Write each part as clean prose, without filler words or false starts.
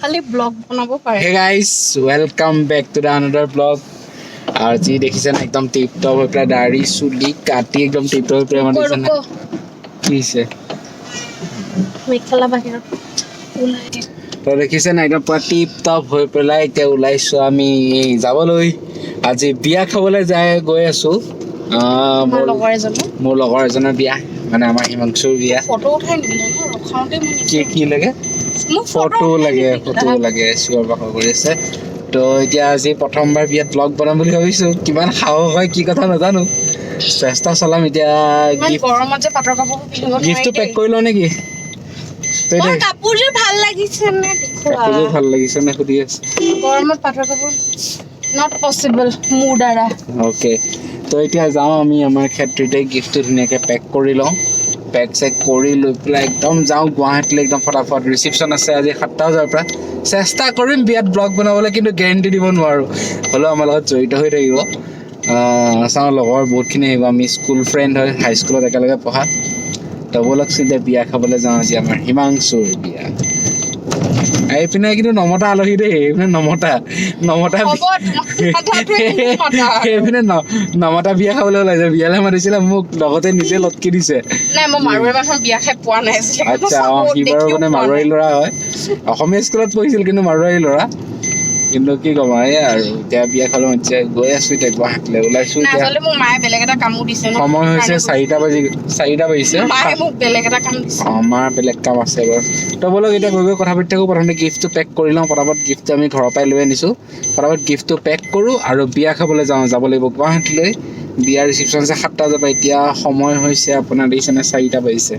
খালি ব্লগ বনাব পাৰে। Hey guys, welcome back to the another vlog. আৰু যি দেখিছে না, একদম টিপ টপ হৈ পেলাই, দাড়ি চুলি কাটি একদম টিপ টপ হৈ পেলাই, মানে দেখিছে না? কি হৈছে? মেখেলা বাহিৰত ওলাই দিম। তো দেখিছে না, একদম পুৰা টিপ টপ হৈ পেলাই এতিয়া ওলাইছো আমি যাবলৈ। আজি বিয়া খাবলৈ যাই গৈ আছো। আমাৰ লগৰ এজনে মোৰ লগৰ এজনৰ বিয়া, মানে আমাৰ হিমাংশুৰ বিয়া। ফটো উঠাই নিদিলে ন ৰখাওঁতে মই কি কি লাগে? মোক ফটো উঠাই লাগে। নিদিলে। ফটো লাগে, চিঞৰ বাখৰ কৰি আছে। তো এতিয়া আজি প্ৰথমবাৰ বিয়াত ব্লগ বনাম বুলি ভাবিছো। কিমান সাহস হয়, কি কথা নাজানো, চেষ্টা চলাম এতিয়া। ইমান গিফ্ট গৰমত যে পাটৰ কাপোৰ পিন্ধিব নোৱাৰি গিফ্টটো দেই। পেক কৰি লওঁ নেকি? তো মোৰ এতিয়া কাপোৰযোৰ ভাল লাগিছে নে দেখুওৱা। কাপোৰযোৰ ভাল লাগিছে নে সুধি আছে। গৰমত পাটৰ কাপোৰ not possible মোৰ দ্বাৰা। অ'কে, তো এতিয়া যাওঁ আমি আমাৰ ক্ষেত্ৰতে, গিফ্টটো ধুনীয়াকৈ পেক কৰি লওঁ। পেক চেক কৰি লৈ পেলাই একদম যাওঁ গুৱাহাটীলৈ, একদম ফটাফট। ৰিচিপশ্যন আছে আজি 7টা বজাৰ পৰা। চেষ্টা কৰিম বিয়াত ব্লগ বনাবলৈ, কিন্তু গেৰেণ্টি দিব নোৱাৰোঁ। হ'লেও আমাৰ লগত জড়িত হৈ থাকিব। চাওঁ, লগৰ বহুতখিনি আহিব। আমি স্কুল ফ্ৰেণ্ড হয়, হাইস্কুলত একেলগে পঢ়া। তো ব'লকচোন, এতিয়া বিয়া খাবলৈ যাওঁ। আজি আমাৰ হিমাংশুৰ বিয়া। এইপিনে কিন্তু নমতা আলহী দেই, এইপিনে নমতা নমতা হ'ব, তোমাৰ মাথাটোৱে কিন্তু মাতা আৰু। সেইপিনে নমতা বিয়া খাবলৈ ওলাইছে। বিয়ালৈ মাতিছিলে মোক, লগতে নিজে লটকি দিছে। নাই, মই মাৰোৱাৰী মানুহৰ বিয়া খাই পোৱা নাই আজিলৈকে। মই আচ্ছা, অঁ। চাব সি বাৰু দেখিও মানে পোৱা মাৰোৱাৰী নাই। ল'ৰা হয়। অসমীয়া স্কুলত পঢ়িছিল, কিন্তু মাৰোৱাৰী ল'ৰা। কিন্তু কি ক'ম আৰু, এয়া আৰু এতিয়া বিয়া খাবলৈ মাতিছে, গৈ আছো। এতিয়া গুৱাহাটীলৈ ওলাইছো। নাই, এতিয়া আচলতে মোক মায়ে বেলেগ এটা কামো দিছে ন। সময় হৈছে সেইকাৰণে 4টা বাজি, 4টা বাজিছে। মায়ে মোক বেলেগ এটা কাম দিছে। অঁ, মাৰ বেলেগ কাম আছে বাৰু। তো ব'লক, এতিয়া গৈ গৈ কথা পাতি থাকোঁ। প্ৰথমতে গিফ্টটো পেক কৰি লওঁ ফটাফট। গিফ্টটো আমি ঘৰৰ পৰাই লৈ আনিছোঁ। ফটাফট গিফ্টটো পেক কৰোঁ আৰু বিয়া খাবলৈ যাওঁ। যাব লাগিব গুৱাহাটীলৈ। বিয়াৰ ৰিচিপশ্যন আছে 7টা বজাৰ পৰা। এতিয়া সময় হৈছে আপোনাৰ দেখিছেনে, 4টা বাজিছে।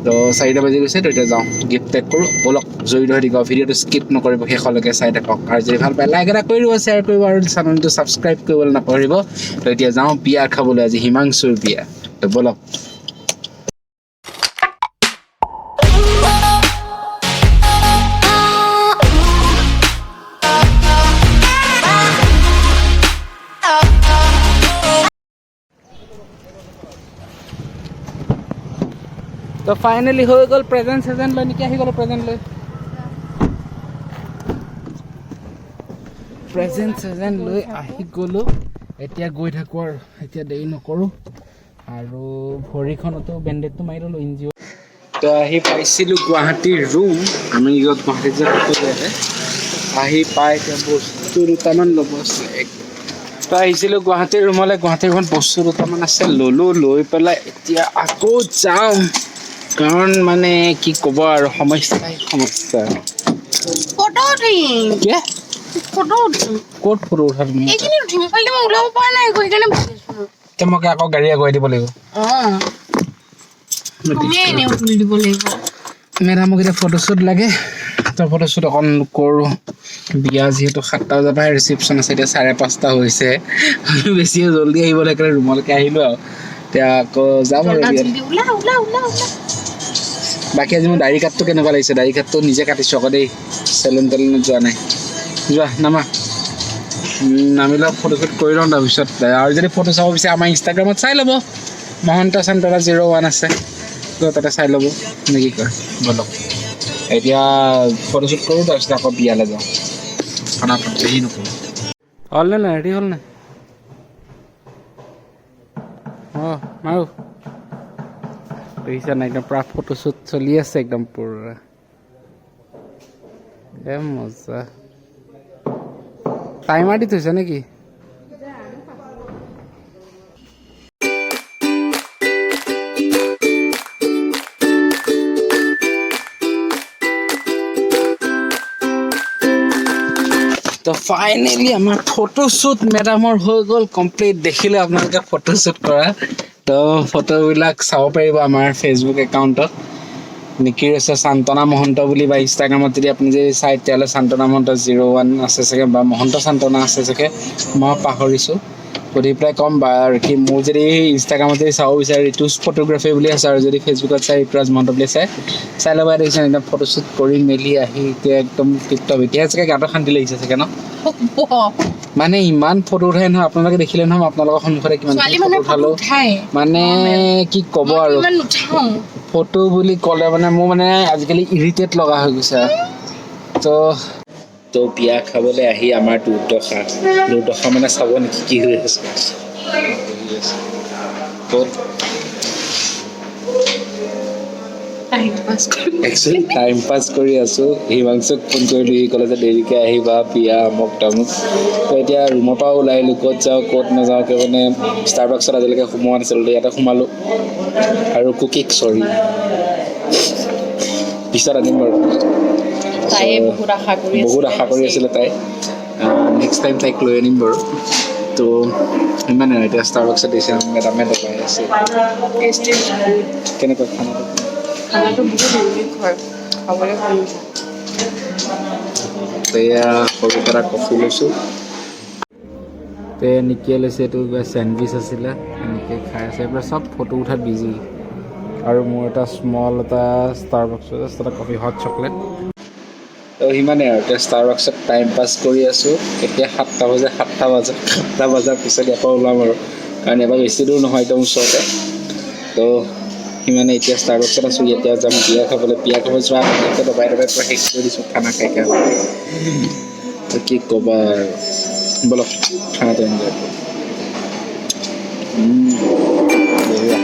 তো 4টা বাজি গৈছে। তো এতিয়া যাওঁ, গিফ্ট পেক কৰোঁ। ব'লক, জড়িত হৈ থাকিব, ভিডিঅ'টো স্কিপ নকৰিব, শেষলৈকে চাই থাকক। আৰু যদি ভাল পায়, লাইক এটা কৰি দিব, শ্বেয়াৰ কৰিব আৰু চেনেলটো ছাবস্ক্ৰাইব কৰিবলৈ নাপাহৰিব। তো এতিয়া যাওঁ বিয়া খাবলৈ, আজি হিমাংশুৰ বিয়া। তো ব'লক। তো ফাইনেলি হৈ গ'ল। প্ৰেজেণ্ট চেজেণ্ট লৈ নেকি আহি গ'লো। প্ৰেজেণ্ট লৈ, প্ৰেজেণ্ট চেজেণ্ট লৈ আহি গ'লো। এতিয়া গৈ থাকোঁ আৰু এতিয়া দেৰি নকৰোঁ। আৰু ভৰিখনতো বেণ্ডেডটো মাৰি ল'লোঁ ইনজিঅ'। তো আহি পাইছিলোঁ গুৱাহাটীৰ ৰুম, আমি য'ত গুৱাহাটীত যে থাকোঁ ইয়াতে আহি পাই এতিয়া বস্তু দুটামান ল'ব আছে। তো আহিছিলোঁ গুৱাহাটীৰ ৰুমলৈ। গুৱাহাটীৰ ৰুমত বস্তু দুটামান আছে, ল'লোঁ। লৈ পেলাই এতিয়া আকৌ যাওঁ, কাৰণ মানে কি ক'ব আৰু, সমস্যাই সমস্যা। ফটো উঠিম। কি? ফটো উঠিম। ক'ত ফটো উঠা তুমি? এইখিনি উঠিম। ইফালে মই ওলাব পৰা নাই আকৌ, সেইকাৰণে বহি আছো। এতিয়া মোক আকৌ গাড়ী আগুৱাই দিব লাগিব। অঁ, তুমিয়ে এনেও তুলি দিব লাগিব। মেডামক এতিয়া ফটোশ্বুট লাগে, তো ফটোশ্বুট অকণ কৰোঁ। বিয়া যিহেতু 7টা বজাৰ পৰাই ৰিচিপশ্যন আছে, এতিয়া 5:30 হৈছে। আমি বেছিয়ে জল্দি আহিব লাগে, ৰুমলৈকে আহিলোঁ আৰু এতিয়া আকৌ যাম আৰু জল্দা বিয়াত। জল্দি ওলা ওলা ওলা ওলা। বাকী আজি মোৰ দাড়ি কাটটো কেনেকুৱা লাগিছে? দাড়ি কাটটো নিজে কাটিছোঁ আকৌ দেই, চেলুন তেলুনত যোৱা নাই। যোৱা, নামা। নামি লওক, ফটোশ্বুট কৰি লওঁ তাৰপিছত। আৰু যদি ফটো চাব বিচাৰে, আমাৰ ইনষ্টাগ্ৰামত চাই ল'ব, মহন্ত চান্তৰা 01 আছে, তো তাতে চাই ল'ব নে কি কয়? ব'লক, এতিয়া ফটোশ্বুট কৰোঁ, তাৰপিছত আকৌ বিয়ালৈ যাওঁ। ফটাফট, দেৰি নকৰোঁ। হ'ল নে নাই? ৰেডি হ'ল নাই? অঁ, মাৰো। দেখিছা নাই, একদম পূৰা ফটোশ্বুট চলি আছে, একদম পূৰা এ মজা। টাইমাৰ দি থৈছে নেকি? তো ফাইনেলি আমাৰ ফটোশ্বুট মেডামৰ হৈ গ'ল কমপ্লিট। দেখিলে আপোনালোকে ফটোশ্বুট কৰা। তো ফটোবিলাক চাব পাৰিব আমাৰ ফেচবুক একাউণ্টত, নিকিৰ আছে সান্তনা মহন্ত বুলি, বা ইনষ্টাগ্ৰামত যদি আপুনি যদি চায়, তেতিয়াহ'লে সান্তনা মহন্ত 01 আছে চাগে, বা মহন্ত সান্তনা আছে চাগে, মই পাহৰিছোঁ, সুধি পেলাই ক'ম। বা আৰু কি, মোৰ যদি ইনষ্টাগ্ৰামত যদি চাব বিচাৰে, ঋতুজ ফটোগ্ৰাফী বুলি আছে, আৰু যদি ফেচবুকত চাই, ঋতুৰাজ মহন্ত বুলি চাই চাই ল'ব। দেখিছে, একদম ফটোশ্বুট কৰি মেলি আহি এতিয়া একদম টিপটপ। এতিয়া চাগে গাটো শান্তি লাগিছে চাগে ন? মানে ইমান ফটো উঠাই নহয়, আপোনালোকে দেখিলে নহয়, মই আপোনালোকৰ সন্মুখতে কিমান ছোৱালী ফটো মানুহে ফটো উঠালো। উঠাই। মানে কি ক'ব মইতো আৰু, ইমান নুঠাওঁ। ফটো বুলি ক'লে মানে মোৰ মানে আজিকালি ইৰিটেট লগা হৈ গৈছে। তো বিয়া খাবলৈ আহি আমাৰ দুৰ্দশা। দুৰ্দশা মানে চাব নেকি কি হৈ আছে। ক'ত একচুৱেলি টাইম পাছ কৰি আছোঁ। হিমাংশুক ফোন কৰিলোঁ, সি ক'লে যে দেৰিকৈ আহিবা, বিয়া আমুক তামুক। তো এতিয়া ৰুমৰ পৰা ওলাই আহিলোঁ, ক'ত যাওঁ ক'ত নাযাওঁকৈ মানে ষ্টাৰবাক্সত আজিলৈকে সোমোৱা নাছিলোঁ, ইয়াতে সোমালোঁ। আৰু কুকিক চৰি পিছত আনিম বাৰু। তাইয়ে বহুত আশা কৰি আছিলে। বহুত আশা কৰি আছিলে তাই। নেক্সট টাইম তাইক লৈ আনিম বাৰু। তো ইমানে আৰু। এতিয়া ষ্টাৰবাক্সত দিছে, মেডামে দবাই আছে। Taste is good. কেনেকুৱা খানাটো? খানাটো বহুত ইউনিক হয়, খাবলৈ ভাল হৈছে। তো এয়া সৰুকৈ এটা কফি লৈছোঁ। তে নিকিয়ে লৈছে, এইটো কিবা চেণ্ডউইচ আছিলে, এনেকৈ খাই আছে। এইবিলাক চব ফটো উঠাত বিজি। আৰু মোৰ এটা স্মল এটা ষ্টাৰবাক্সৰ জাষ্ট এটা কফি, হট চকলেট। তো সিমানেই আৰু। এতিয়া ষ্টাৰবাক্সত টাইম পাছ কৰি আছোঁ। এতিয়া 7টা বাজে, 7টা বজাৰ পিছত ইয়াৰ পৰা ওলাম আৰু, কাৰণ ইয়াৰ পৰা বেছি দূৰ নহয়, একদম ওচৰতে। তো সিমানে, এতিয়া ষ্টাৰবাক্সত আছোঁ। এতিয়া যাম বিয়া খাবলৈ। বিয়া খাব যোৱা আগতে দবাই দবাই পূৰা শেষ কৰি দিছোঁ খানা খাই খাই। তো কি ক'বা আৰু, ব'লক খানাটো এনজয় কৰোঁ। বঢ়িয়া।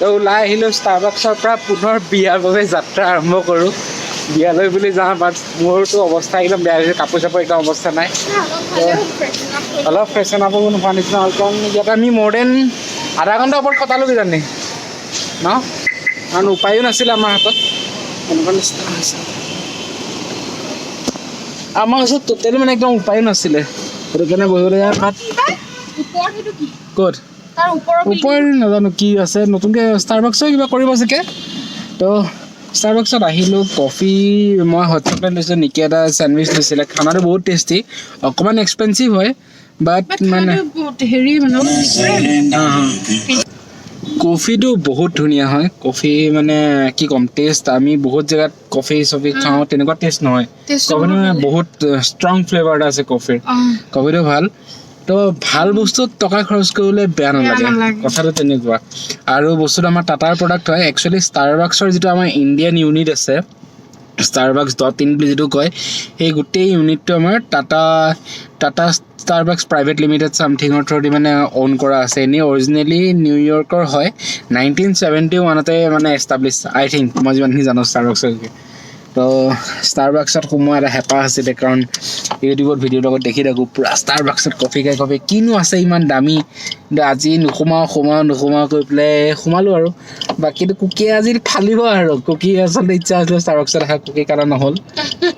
তো ওলাই আহিলোঁ ষ্টাৰবাক্সৰ পৰা, পুনৰ বিয়াৰ বাবে যাত্ৰা আৰম্ভ কৰোঁ। বিয়ালৈ বুলি যাওঁ, বাট মোৰতো অৱস্থা একদম বেয়া হৈছে, কাপোৰ চাপোৰ একদম অৱস্থা নাই। অলপ ফ্ৰেছেন আপো নোহোৱা নিচিনা হ'ল, কাৰণ ইয়াত আমি মোৰ then আধা ঘণ্টা ওপৰত কটালোঁ কিজানি ন, কাৰণ উপায়ো নাছিলে আমাৰ হাতত। এনেকুৱা নিচিনা হৈছে আমাৰ ওচৰত টোটেলি, মানে একদম উপায়ো নাছিলে, সেইটো কাৰণে বহিবলৈ ভাত। ওপৰত সেইটো কি? ক'ত? তাৰ ওপৰৰ। ওপৰত নাজানো কি আছে, নতুনকৈ ষ্টাৰবাক্সৰ কিবা কৰিব চাগে। তো ষ্টাৰবাক্সত আহিলোঁ, কফি, মই হট চকলেট লৈছোঁ, নিকি এটা চেণ্ডউইচ লৈছিলে। খানাটো বহুত টেষ্টি, অকণমান এক্সপেঞ্চিভ হয়, বাট মানে হেৰি মানে কফিটো বহুত ধুনীয়া হয়। কফি মানে কি ক'ম, টেষ্ট আমি বহুত জেগাত কফি চফি খাওঁ, তেনেকুৱা টেষ্ট নহয়। কফিটো মানে বহুত ষ্ট্ৰং ফ্লেভাৰ এটা আছে কফিৰ। কফিটো ভাল। তো ভাল বস্তুত টকা খৰচ কৰিবলৈ বেয়া নালাগে। নালাগে। কথাটো তেনেকুৱা। আৰু বস্তুটো আমাৰ টাটাৰ প্ৰডাক্ট হয়। একচুৱেলি ষ্টাৰবাক্সৰ যিটো আমাৰ ইণ্ডিয়ান ইউনিট আছে, ষ্টাৰবাক্স.ইন বুলি যিটো কয়, সেই গোটেই ইউনিটটো আমাৰ Tata Starbucks private limited চামথিঙৰ through the মানে অ'ন কৰা আছে। এনেই অৰিজিনেলি নিউয়ৰ্কৰ হয়, 1971তে মানে এষ্টাব্লিছ, আই থিংক, মই যিমানখিনি জানো ষ্টাৰবাক্সৰ বিষয়ে। তো ষ্টাৰবাক্সত সোমোৱা এটা হেঁপাহ আছিলে, কাৰণ ইউটিউবত ভিডিঅ'ৰ লগত দেখি থাকোঁ, পূৰা ষ্টাৰবাক্সত কফি খাই কফি, কিনো আছে ইমান দামী। কিন্তু আজি নোসোমাওঁ সোমাওঁ নোসোমাওঁ কৰি পেলাই সোমালোঁ। আৰু বাকীটো কুকিয়ে আজি ফালিব। আৰু কুকি আচলতে ইচ্ছা আছিলে ষ্টাৰবাক্সত অহা, কুকি কাৰণে নহ'ল,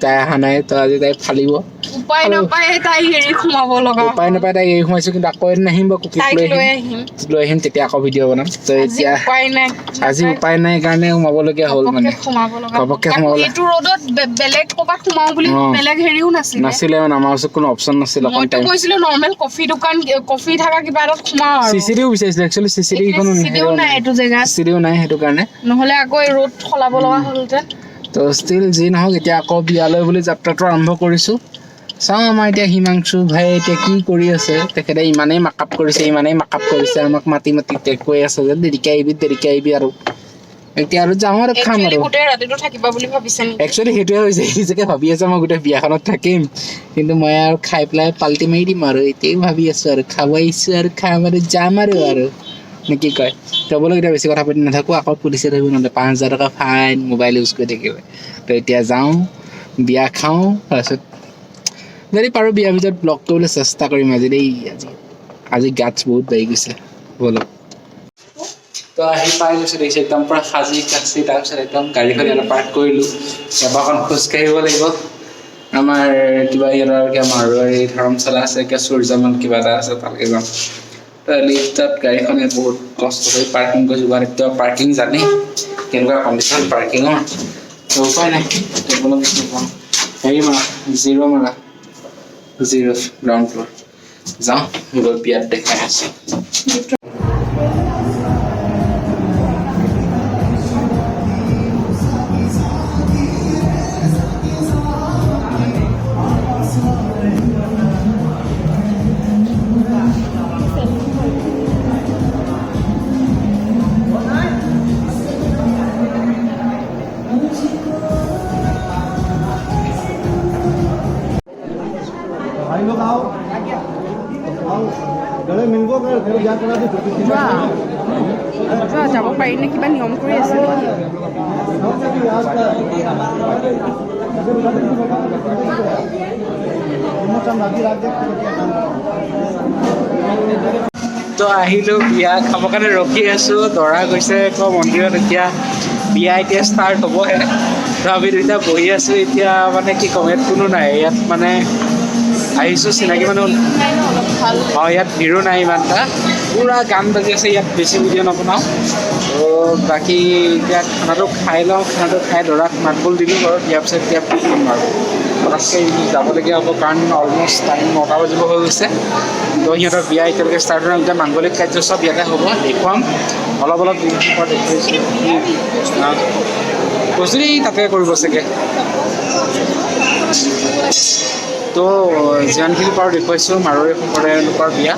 তাই অহা নাই। তো আজি তাই ফালিব। উপায় নাপায় তাই হেৰি সোমাব লগা। উপায় নাপায় তাই এৰি সোমাইছোঁ, কিন্তু আকৌ এদিন আহিম বা কুকিক তাইক লৈ লৈ আহিম। আহিম। লৈ আহিম, তেতিয়া আকৌ ভিডিঅ' বনাম। তো আজি এতিয়া উপায় নাই। আজি উপায় নাই কাৰণে সোমাবলগীয়া হ'ল মানে। ঘপককে সোমাব লগা। ঘপককে তাকো সোমাব। এইটো ৰ'দত বেলেগ ক'ৰবাত সোমাও বুলি বেলেগ হেৰিও নাছিলে। নাছিলে মানে, আমাৰ ওচৰত কোনো অপশ্যন নাছিলে অকণ মইতো টাইম। কৈছিলো নৰ্মেল কফি দোকান, কফি থকা কিবা এটাত সোমাও আৰু। চি চি ডিও বিচাৰিছিলে একচুৱেলি, চি চি ডিখনো। চিডিও নাই এইটো জেগাত। চি ডিও নাই, সেইটো কাৰণে। নহ'লে আকৌ এই ৰ'দ সলাব লগা হ'লহেঁতেন। তো ষ্টিল যি নহওক, এতিয়া আকৌ বিয়ালৈ বুলি যাত্ৰাটো আৰম্ভ কৰিছোঁ। চাওঁ আমাৰ এতিয়া হিমাংশু ভাই এতিয়া কি কৰি আছে। তেখেতে ইমানেই মেকআপ কৰিছে, ইমানেই মেকআপ কৰিছে, আমাক মাতি মাতি এতিয়া কৈ আছে যে দেৰিকে আহিবি, দেৰিকে আহিবি। আৰু এতিয়া আৰু যাওঁ আৰু খাম। একচুৱেলি আৰু গোটেই ৰাতিটো থাকিবা বুলি ভাবিছে নেকি? একচুৱেলি সেইটোৱে হৈছে, নিজকে ভাবি আছে মই গোটেই বিয়াখনত থাকিম, কিন্তু মই আৰু খাই পেলাই পাল্টি মাৰি দিম। আৰু এতিয়াও ভাবি আছো আৰু খাব আহিছোঁ আৰু খাম আৰু যাম আৰু নে কি কয়। তো বোলো এতিয়া বেছি কথা পাতি নাথাকোঁ, আকৌ পুলিচে ধৰিব, নহ'লে 5,000 টকা ফাইন মোবাইল ইউজ কৰি থাকিলে। তো এতিয়া যাওঁ, বিয়া খাওঁ, তাৰপিছত যদি পাৰোঁ বিয়াৰ ভিতৰত ব্লগ কৰিবলৈ চেষ্টা কৰিম আজি দেই। আজি গাটছ বহুত বাঢ়ি গৈছে। ব'লক। তো আহি পাই গৈছোঁ, দেখিছে একদম পূৰা সাজি কাচি। তাৰপিছত একদম গাড়ীখন ইয়াতে পাৰ্ক কৰিলোঁ। এবাৰ অকণ খোজকাঢ়িব লাগিব। আমাৰ কিবা ইয়াৰ কিবা মাৰোৱাৰী ধৰ্মশালা আছে, কিবা সূৰ্যমান কিবা এটা আছে, তালৈকে যাম। তো লিফ্টত গাড়ীখন ইয়াত বহুত কষ্ট কৰি পাৰ্কিং কৰিছোঁ। গুৱাহাটীততো পাৰ্কিং জানেই কেনেকুৱা কণ্ডিশ্যন পাৰ্কিঙৰ। তো উপায় নাই। তো ব'লক, যাওঁ। হেৰি মাৰা, জিৰ' মাৰা। Zero' ground floor. যাওঁ, গৈ বিয়াত দেখাই আছোঁ। भाई लोग आओ आओ, गले मिलबो कर फिर जा करा दे। যোৱা যোৱা, যাব পাৰি নে? কিবা নিয়ম কৰি আছে নেকি? তো আহিলোঁ, বিয়া খাবৰ কাৰণে ৰখি আছোঁ। দৰা গৈছে আকৌ মন্দিৰত, এতিয়া বিয়া এতিয়া ষ্টাৰ্ট হ'বহে। তো আমি দুইটা বহি আছোঁ এতিয়া। মানে কি ক'ম, ইয়াত কোনো নাই। ইয়াত মানে আহিছোঁ, চিনাকি মানুহ নাই ন, অলপ ভাল। অঁ, ইয়াত ভিৰো নাই ইমান এটা। পূৰা গান বাজি আছে ইয়াত, বেছি ভিডিঅ' নবনাওঁ। তো বাকী এতিয়া খানাটো খাই লওঁ। খানাটো খাই দৰাক মাতবোল দিলোঁ বাৰু। দিয়াৰ পিছত এতিয়া ফুৰিম আৰু পটককৈ যাবলগীয়া হ'ব, কাৰণ অলমষ্ট টাইম 9টা বাজিব হৈ গৈছে। তো সিহঁতৰ বিয়া এতিয়ালৈকে ষ্টাৰ্ট হোৱা নাই। এতিয়া মাংগলিক কাৰ্য চব ইয়াতে হ'ব, দেখুৱাম অলপ অলপ। যিখিনি পৰা দেখুৱাইছোঁ প্ৰস্তুতি তাতে কৰিব চাগে। তো যিমানখিনি পাৰোঁ দেখুৱাইছোঁ। মাৰোৱাৰী সম্প্ৰদায়ৰ লোকৰ বিয়া।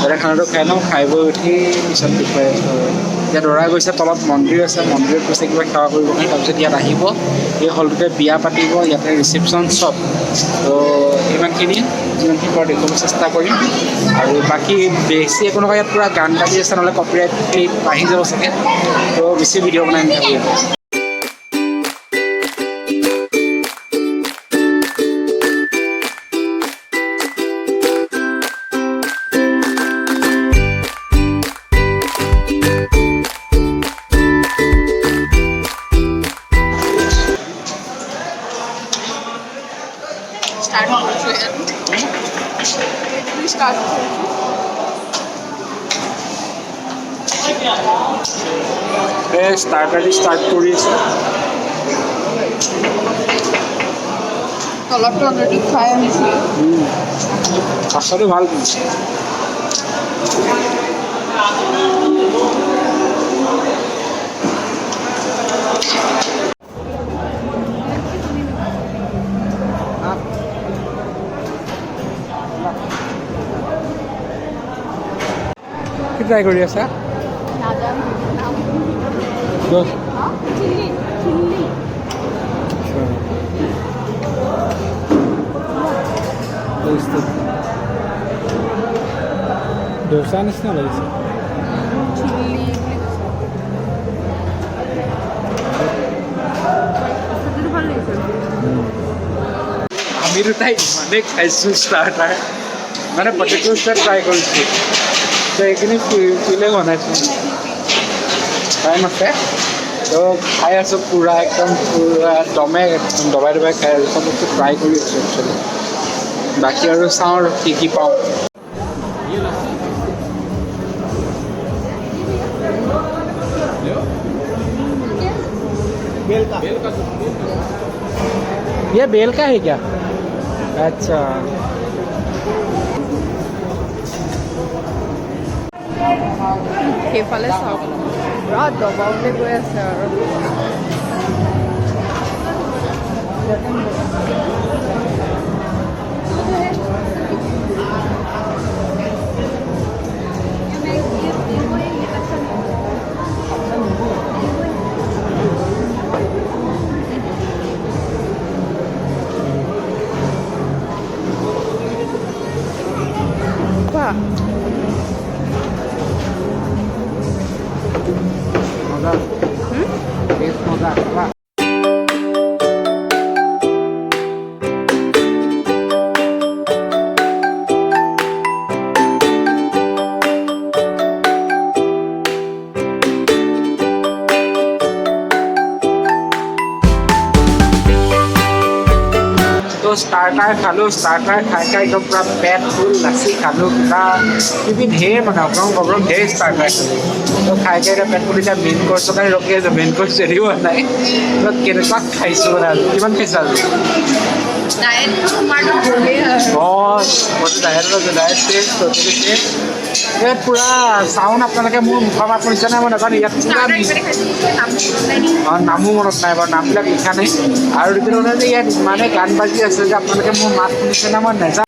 তাতে খানাটো খাই লওঁ, খাই বৈ উঠি পিছত দেখুৱাই আছোঁ। আৰু এতিয়া দৰা গৈছে তলত, মন্দিৰ আছে, মন্দিৰত গৈছে কিবা সেৱা কৰিব কাৰণে। তাৰপিছত ইয়াত আহিব, এই হলটোতে বিয়া পাতিব, ইয়াতে ৰিচিপশ্যন চব। তো ইমানখিনি যিমানখিনি পাৰোঁ দেখুৱাব চেষ্টা কৰিম আৰু বাকী বেছি একো নকয়। ইয়াত পূৰা গান বাজি আছে, নহ'লে কপিৰাইট ক্লেইম আহি যাব চাগে। তো বেছি ভিডিঅ' বনাই নাথাকোঁ ইয়াত। ষ্টাৰ্ট কৰিছোঁ ইয়াত, ষ্টাৰ্ট কৰিছোঁ। এই ষ্টাৰ্টাৰ দি ষ্টাৰ্ট কৰি আছে। তলতটো অলৰেডি খুৱাই আহিছোঁ। খাচীটো ভাল কিন্তু। কি ট্ৰাই কৰি আছা? নাজানো। দোষ। Chilli chilli. Dosa নিচিনা লাগিছে। চিলি বুলি কৈছে। চব্জিটো ভাল লাগিছে। আমি দুটাই ইমানেই খাইছোঁ ষ্টাৰ্টাৰ, মানে পটেটো ষ্টাৰ্ট ট্ৰাই কৰিছোঁ। তো এইখিনি ফুৰিলে বনাইছোঁ, টাইম আছে। তো খাই আছোঁ পূৰা একদম, পূৰা দমে একদম দবাই দবাই খাই আছোঁ। চব বস্তু ট্ৰাই কৰি আছোঁ একচুৱেলি। বাকী আৰু চাওঁ আৰু কি কি পাওঁ। बेल का। ये बेल का है क्या? अच्छा। সেইফালে চাওক, পূৰা দবাওতে গৈ আছে আৰু। কোৱা। মজা, টেষ্ট মজা, খাবা। তো ষ্টাৰ্টাৰ খালোঁ। ষ্টাৰ্টাৰ খাই খাই একদম পূৰা পেট ফুল, লাচি খালোঁ, কিবা কিবি ঢেৰ, মানে অগৰম গৰম ঢেৰ ষ্টাৰ্টাৰ খালোঁ। তো খাই খাই এতিয়া পেট ফুল। এতিয়া মেইন কৰ্চৰ কাৰণে ৰখি আছোঁ। মেইন কৰ্চ ৰেডি হোৱা নাই। তো কেনেকুৱা খাইছোঁ মানে আজি? কিমান খাইছোঁ আজি? ডায়েট তোমাৰতো গ'লেই আৰু। অঁ, মইতো ডায়েটত আছোঁ, ডায়েট চেঞ্জ, ট'টেলি চেঞ্জ। ইয়াত পূৰা চাউণ্ড আপোনালোকে মোৰ মুখৰ মাত শুনিছে নাই মই নাজানো। ইয়াত পূৰা ষ্টাৰ্টাৰ ইমানে খাইছোঁ, নামটো মনত নাই নেকি? অঁ, নামো মনত নাই বাৰু, নামবিলাক লিখা নাই। আৰু দ্বিতীয় কথা যে ইয়াত ইমানে গান বাজি আছে যে আপোনালোকে মোৰ মাত শুনিছে নাই মই নাজানো।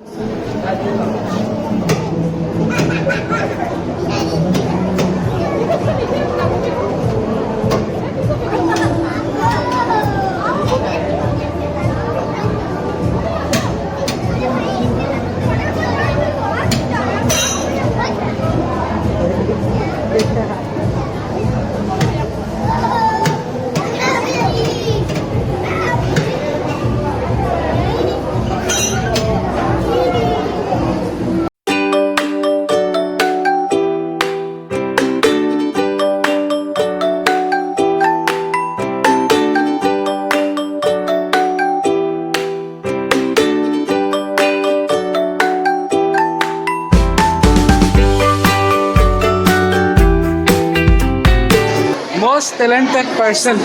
Most talented person,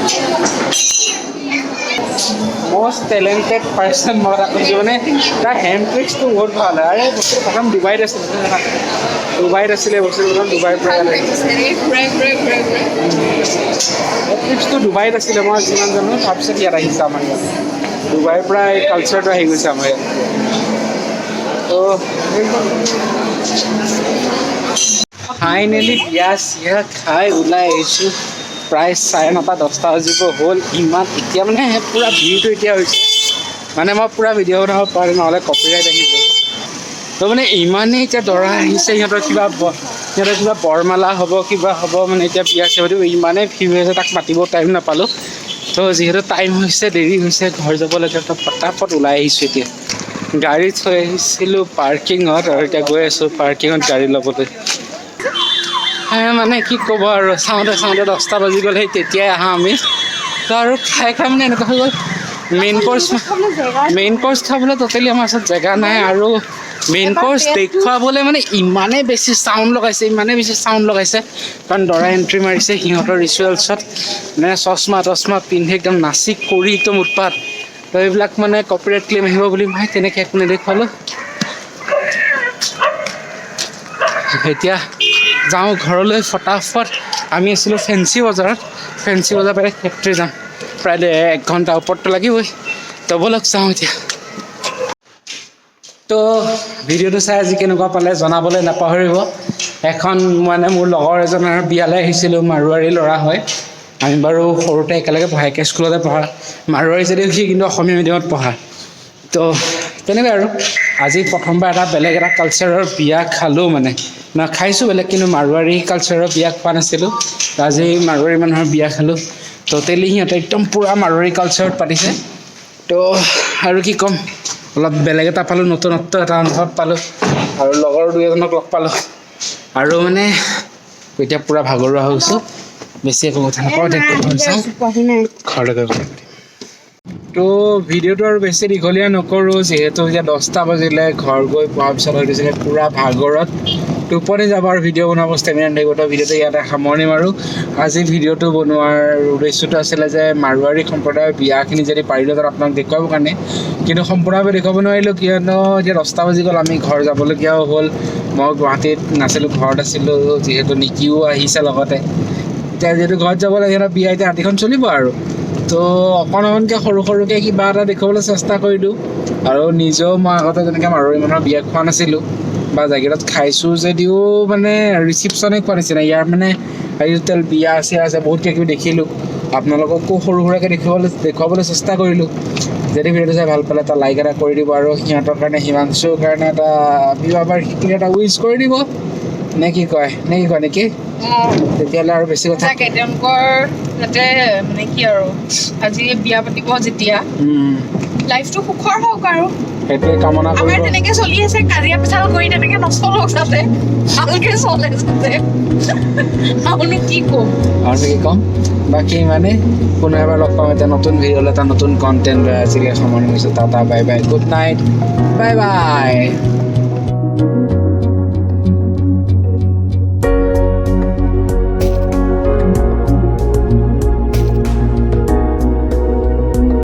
most talented person. মই এটা কৈছোঁ, মানে তাৰ হেণ্ড ট্ৰিক্সটো বহুত ভাল হয়। আৰে, বস্তুটো প্ৰথম ডুবাইত আছিলে জানা? ডুবাইত আছিলে বস্তুটো প্ৰথম, ডুবাইৰ পৰা ইয়াত আহিছে। ঘূৰাই ঘূৰাই ঘূৰাই ঘূৰাই। ট্ৰিক্সটো ডুবাইত আছিলে মই যিমান জানো, তাৰপিছত ইয়াত আহিছে। আমাৰ ইয়াত ডুবাইৰ পৰা এই কালচাৰটো আহি গৈছে আমাৰ ইয়াত। তো ফাইনেলি বিয়া চিয়া খাই ওলাই আহিছোঁ। প্ৰায় 9:30, 10টা বাজিব হ'ল। ইমান এতিয়া মানে পূৰা ভিৰটো এতিয়া হৈছে, মানে মই পূৰা ভিডিঅ' বনাব পৰা নাই, নহ'লে কপিৰাইট আহিব। তো মানে ইমানেই এতিয়া দৰা আহিছে, সিহঁতৰ কিবা বৰমালা হ'ব, কিবা হ'ব, মানে এতিয়া বিয়া চিয়া পাতিব, ইমানেই ভিৰ হৈ আছে, তাক মাতিব টাইম নাপালোঁ। তো যিহেতু টাইম হৈছে, দেৰি হৈছে, ঘৰ যাব লাগে, তো ফটাফট ওলাই আহিছোঁ। এতিয়া গাড়ী থৈ আহিছিলোঁ পাৰ্কিঙত আৰু এতিয়া গৈ আছোঁ পাৰ্কিঙত গাড়ী ল'বলৈ। মানে কি ক'ব আৰু, চাওঁতে চাওঁতে 10টা বাজি গ'ল। সেই তেতিয়াই আহা আমি। তো আৰু খাই খাই মানে এনেকুৱা হৈ গ'ল, মেইন কৰ্চ খাবলৈ ট'টেলি আমাৰ ওচৰত জেগা নাই। আৰু মেইন কৰ্চ দেখুৱাবলৈ মানে ইমানেই বেছি চাউণ্ড লগাইছে, ইমানেই বেছি চাউণ্ড লগাইছে, কাৰণ দৰা এণ্ট্ৰি মাৰিছে সিহঁতৰ ৰিচুৱেলছত, মানে চশমা তচমা পিন্ধি একদম নাচি কৰি একদম উৎপাত। তো এইবিলাক মানে কপিৰাইট ক্লেইম আহিব বুলি মই তেনেকৈ একো নেদেখুৱালোঁ। এতিয়া যাওঁ ঘৰলৈ ফটাফট। আমি আছিলোঁ ফেঞ্চি বজাৰত। ফেঞ্চি বজাৰ পৰা ফেক্টৰী যাম, প্ৰায় এক ঘণ্টা ওপৰততো লাগিবই। তো ব'লক যাওঁ এতিয়া। তো ভিডিঅ'টো চাই আজি কেনেকুৱা পালে জনাবলৈ নাপাহৰিব। এখন মানে মোৰ লগৰ এজনৰ বিয়ালৈ আহিছিলোঁ, মাৰোৱাৰী ল'ৰা হয়। আমি বাৰু সৰুতে একেলগে পঢ়া, একে স্কুলতে পঢ়া। মাৰোৱাৰী যদিও সি কিন্তু অসমীয়া মিডিয়ামত পঢ়া। তো তেনেকৈ আৰু আজি প্ৰথমবাৰ এটা বেলেগ এটা কালচাৰৰ বিয়া খালোঁ, মানে না খাইছোঁ বেলেগ, কিন্তু মাৰোৱাৰী কালচাৰৰ বিয়া খোৱা নাছিলোঁ। তো আজি মাৰোৱাৰী মানুহৰ বিয়া খালোঁ। ট'টেলি সিহঁতে একদম পূৰা মাৰোৱাৰী কালচাৰত পাতিছে। তো আৰু কি ক'ম, অলপ বেলেগ এটা পালোঁ, নতুনত্ব এটা অনুভৱ পালোঁ আৰু লগৰ দুই এজনক লগ পালোঁ। আৰু মানে এতিয়া পূৰা ভাগৰুৱা হৈ গৈছোঁ, বেছি একো কথা নকওঁ। এতিয়া ঘৰ যাওঁ, ঘৰলৈ গৈ কথা পাতিম। তো ভিডিঅ'টো আৰু বেছি দীঘলীয়া নকৰোঁ, যিহেতু এতিয়া 10টা বাজিলে। ঘৰ গৈ পোৱাৰ পিছত হয়তো চাগে পূৰা ভাগৰত টোপনি যাব আৰু ভিডিঅ' বনোৱাৰ ষ্টেমিনা নাথাকিব। তো ভিডিঅ'টো ইয়াতে সামৰণি মাৰোঁ। আজি ভিডিঅ'টো বনোৱাৰ উদ্দেশ্যটো আছিলে যে মাৰোৱাৰী সম্প্ৰদায়ৰ বিয়াখিনি যদি পাৰিলোঁ তাত আপোনাক দেখুৱাবৰ কাৰণে, কিন্তু সম্পূৰ্ণভাৱে দেখুৱাব নোৱাৰিলোঁ, কিয়নো এতিয়া 10টা বাজি গ'ল, আমি ঘৰ যাবলগীয়াও হ'ল। মই গুৱাহাটীত নাছিলোঁ, ঘৰত আছিলোঁ, যিহেতু নিকিও আহিছে লগতে। এতিয়া যিহেতু ঘৰত যাব লাগে, সিহঁতৰ বিয়া এতিয়া ৰাতিখন চলিব আৰু। তো অকণ অকণকৈ সৰু সৰুকৈ কিবা এটা দেখুৱাবলৈ চেষ্টা কৰিলোঁ। আৰু নিজেও মই আগতে তেনেকৈ মাৰোৱাৰী মানুহৰ বিয়া খোৱা নাছিলোঁ, বা জাগিৰোডত খাইছোঁ যদিও মানে ৰিচিপশ্যনে খোৱা নিচিনা। ইয়াৰ মানে টোটেল বিয়া চিয়া আছে, বহুত কিবা কিবি দেখিলোঁ। আপোনালোককো সৰু সুৰাকৈ দেখুৱাবলৈ চেষ্টা কৰিলোঁ। যদি ভিডিঅ'টো চাই ভাল পালে এটা লাইক এটা কৰি দিব আৰু সিহঁতৰ কাৰণে, হিমাংশুৰ কাৰণে এটা বিবাহ বাৰ্ষিকীৰ এটা উইচ কৰি দিব, নে কি কয়, নে কি কয় নেকি? তেতিয়াহ'লে আৰু বেছি কথা সঁচাকে তেওঁলোকৰ যাতে মানে কি আৰু আজি বিয়া পাতিব যেতিয়া, লাইফটো সুখৰ হওক আৰু। সেইটোৱে কামনা আমাৰ কৰিব। তেনেকে চলি আছে, কাজিয়া পেচাল কৰি তেনেকে নচলক, যাতে ভালকে চলে যাতে। আৰুনো কি ক'ম? আৰু কি ক'ম, বাকী ইমানেই। পুনৰ এবাৰ লগ পাম এটা নতুন ভিডিঅ'লৈ, এটা নতুন কণ্টেণ্ট লৈ। আজিলৈ সামৰণি মাৰিছোঁ। Tata, bye bye, good night, bye bye.